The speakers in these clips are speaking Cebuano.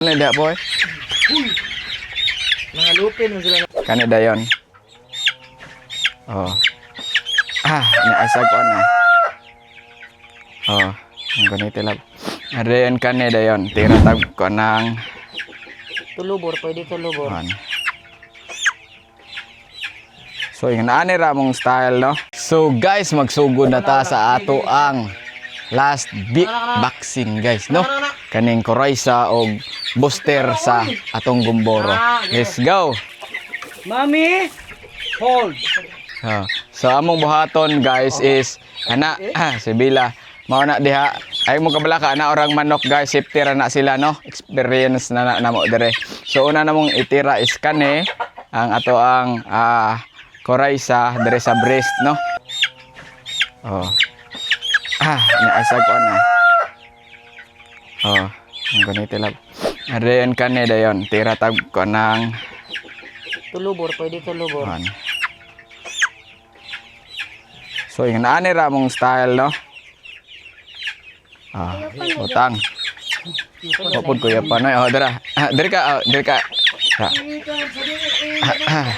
Ano diha, boy? Mga lupin mo sila. Kani dayon. Oh. Ah, naasag ko na. Oh, ang ganito lang. Dayon kani dayon. Tira tag ko ng Tulubor, pwede tulubor. ano. So, yung ani ra mong style, no? So, guys, magsugod na ta sa ato ang last big vaccine, guys, no? Kaning Coryza og booster sa atong gumboro. Let's go! Mami! Hold! Ah, so among buhaton, guys, is ana si Bila mao na diha ay mo kabala ka ana orang manok, guys, safety ra na sila, no? Experience na na namo dire. So una namong itira is kani ang ato ang Coryza dire sa breast, no? Oh, naasag ko na. Oh, ang ganito lang. Dayon kani dayon tira tag ko ng Tulubor, pwede tulubor. ano. So, yung ani ra mong style, no? Ah, utang. Wapod ko pa noy. Oh, dira. Ah, diri ka, oh, diri ka. Ah. Ah, ah.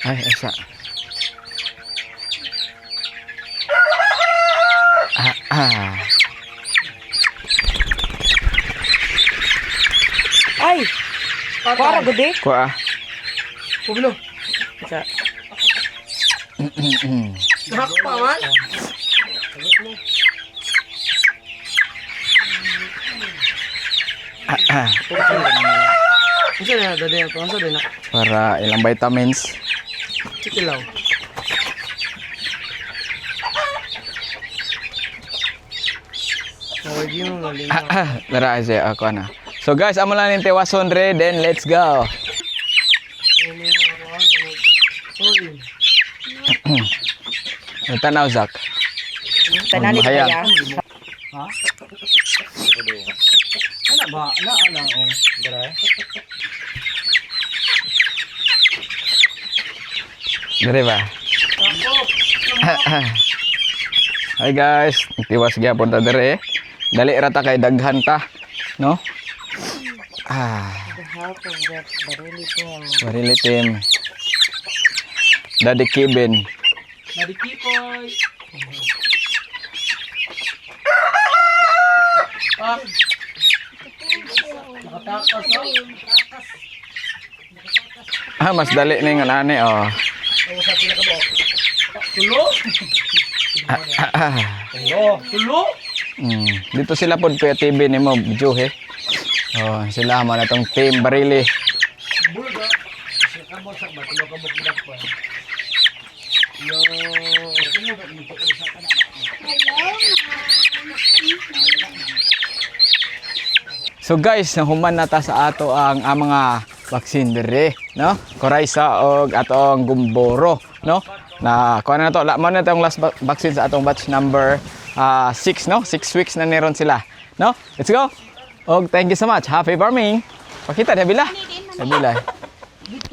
Ay, asa. Ah, ah. Ay! Para gudi. Kuha. Ah. Publo. Isa. Nakpa man. Ah, ah. Unsa na dade ako? Unsa na? Para ilang vitamins. Sikilaw. Ah, ah, Dara siya ako na. So guys, amo lang ning tiwason re, then let's go. Tanaw, Zak. Tanan ni Mahayag. kaya. Ana ba? Ana ana oh. Dara. Dire ba? Hi guys, tiwas gyapon ta dire. Dali ra ta kay daghan ta, no? Ah, The help of the Barili team. Barili team. Daddy Kevin. Daddy Kipoy. Ah. Nakatakas oh. Ah, mas dali ning ani oh. Ako sa pinakabuok. Tulo. Ah, ah. Tulo. Tulo. Dito sila pod Kuya TV nimo video eh. Oh, sila man atong team Barili. Bulga. Sa kamot sa ba tulo ka buk pa. Yo. So guys, nahuman na ta sa ato ang mga vaccine dire, no? Coryza og atong gumboro, no? Na kuha na to, la mo na tong last vaccine sa atong batch number 6, no? 6 weeks na niron sila, no? Let's go. Og thank you so much. Happy farming. Pakita dia bila. Bila.